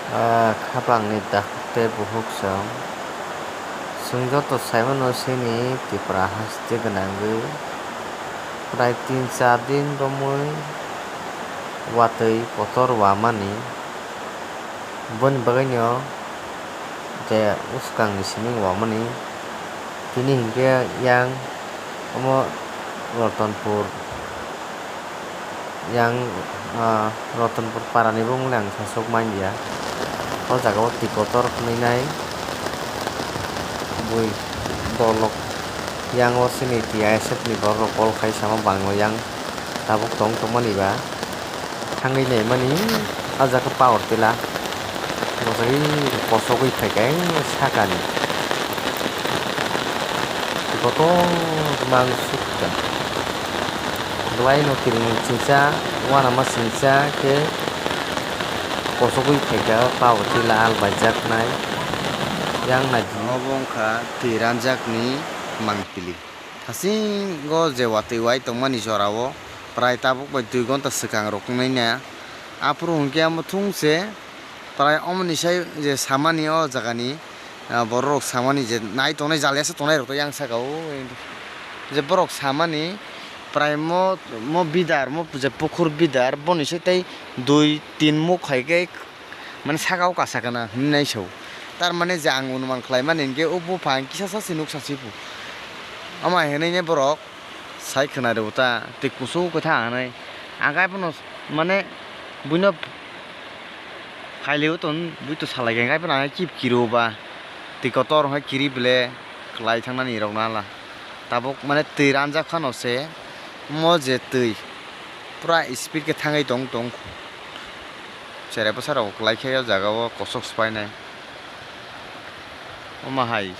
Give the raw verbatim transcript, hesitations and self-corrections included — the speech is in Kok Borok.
Ah, khapangni dakhuk tei bukhuk chwng. Chwng joto sai mano chini Tripura haste gwnangwi prai tin char din romwi watwi kotor wamani. Boni bagwino je bwskangni simi wamani. Tini hinkhe yang omo Ratanpur, yang, ah, Ratanpur parani bo wngkha ang sasok manliya. O jaga o twi kotor hwnwi nai bui dolok, yang o chini T I S F ni borok rok call khai sama bangwi yang tabuk tong tongmani ba. Thangwi naimani, ah jaga power tila. Bwsai kosogwi phaikha sakani. Kotor mang sukha. Bwlaino kiring singsa, uanama singsa khe kosogwi phaikha, power tila albaijak nai. Yang nai. Obo wngkha twi ranjakni mangpili. Hasingo je watwi wai tongmani jorao prai tabuk bai dui gonta swkang rok wngnai na. Aphuru hwnkhe amo thung se prai omoni sai je samani o jagani, ah, borok rok samani je nai tongnai jaliasa tongnai rok to yang saka o je borok samani prai mo, mo bidar mo je pukhur bidar boni se tei dui tin muk hai khe mane saka o kasa kana hinwi nai sao. Tar mane je ang onuman khlai mani hinkhe o bupha ang kisa sa se nuk sa se phu. Ama hinwi ne borok sai khwna rw ta twi kusu kwtha hinwi. Ang khe phano mane buino khailio ton bui to salai khe ang khe phano ang khe kip kiro ba twi kotor hai kiri ble kwlai thangnani rok na la. Tabuk mane twi ranjak phano se mo je twi pura speed khe thangwi tong tong. Cherai bwsa rok kwlai khe o jaga o kosok se painai. Omo hai.